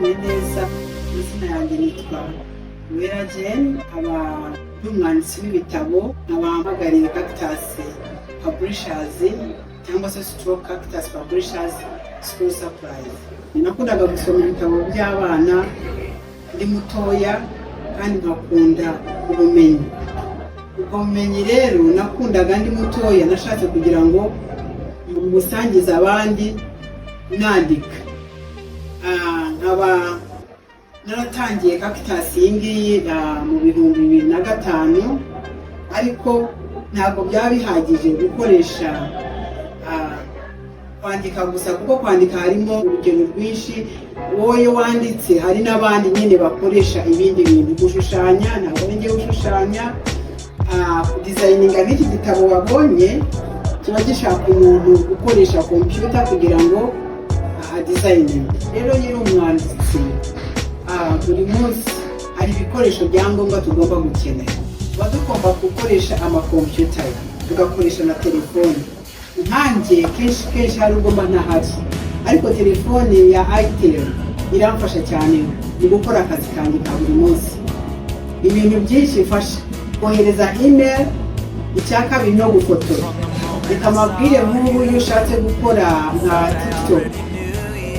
Mwiriwe neza. Amazina yanjye nitwa Uwera Jane, nkaba ndi umwanditsi w'ibitabo, nkaba mpagarariye Cactus Publishers cyangwa se stroke Cactus Publishers School Supplies. Nakundaga gusoma ibitabo by'abana ndi mutoya kandi nkakunda ubumenyi. Ubwo bumenyi rero nakundaga ndi mutoya, nashatse kugira ngo mbusangize abandi nandika. Nkaba naratangiye Cactus iyi ngiyi mu 2005, ariko ntabwo byaba bihagije gukoresha kwandika gusa, kuko kwandika harimo urugero rwinshi. Wowe wanditse, hari n'abandi nyine bakoresha ibindi bintu. Gushushanya, ntabwo ari njye ushushanya. Kudesigninga nk'iki gitabo wabonye, kiba gishaka umuntu ukoresha kompiyuta kugira ngo adesigninge. Rero nyiri umwanditsi, buri munsi hari ibikoresho bya ngombwa tugomba gukenera. Tuba tugomba gukoresha amakompiyuta, tugakoresha na telefone. Nkanjye kenshi kenshi hari ubwo mba ntahari, ariko telefone ya itel iramfasha cyane mu gukora akazi kanjye ka buri munsi. Ibintu byinshi mfasha kohereza email, icya kabiri no gufotora. Reka mabwire, nk'ubu iyo ushatse gukora nka TikTok,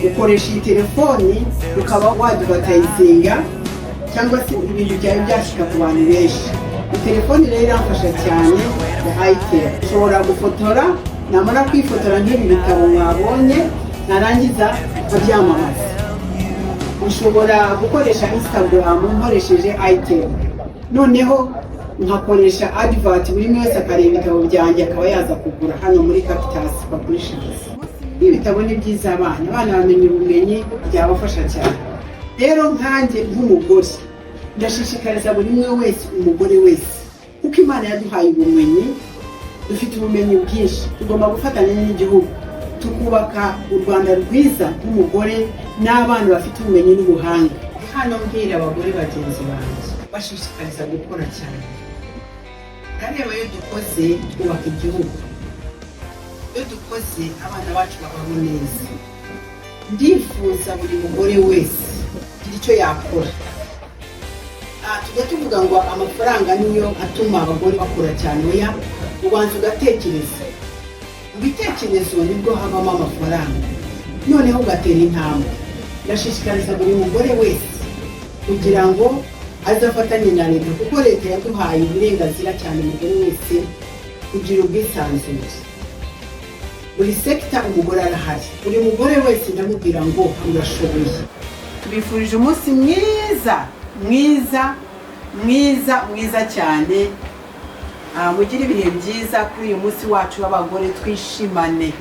ukoresha iyi telefoni ukaba wadvertisinga cyangwa se ibintu byawe byashyika ku bantu benshi. Iyi telefoni rero iramfasha cyane ya itel. Ushobora gufotora, namara kwifotora nk'ibi bitabo mwabonye, narangiza nkabyamamaza. Ushobora gukoresha Instagram nkoresheje itel, noneho nkakoresha advert, buri umwe wese akareba ibitabo byanjye, akaba yaza kugura hano muri Cactus Publishers. Ibitabo ni byiza, abana bamenya ubumenyi, byabafasha cyane. Rero nkanjye nk'umugore, ndashishikariza buri umwe wese, umugore wese, kuko Imana yaduhaye ubumenyi, dufite ubumenyi bwinshi, tugomba gufatanya n'igihugu tukubaka u Rwanda rwiza nk'umugore n'abana bafite ubumenyi n'ubuhanga. Hano mbwira abagore bagenzi banjye, bashishikariza gukora cyane. Urareba, iyo dukoze twubaka igihugu, iyo dukoze abana bacu babaho neza. Ndifuza buri mugore wese kugira icyo yakora. Tujya tuvuga ngo amafaranga niyo atuma abagore bakora cyane. Oya, ubanza ugatekereza. Mu bitekerezo nibwo habamo amafaranga, noneho ugatera intambwe. Ndashishikariza buri mugore wese kugira ngo azafatanye na leta, kuko leta yaduhaye uburenganzira cyane, umugore wese kugira ubwisanzure. Buri sector umugore arahari. Buri mugore wese ndamubwira ngo urashoboye. Tubifurije umunsi mwiza, mwiza, mwiza, mwiza cyane. Mugire ibihe byiza kuri uyu munsi wacu w'abagore, twishimane.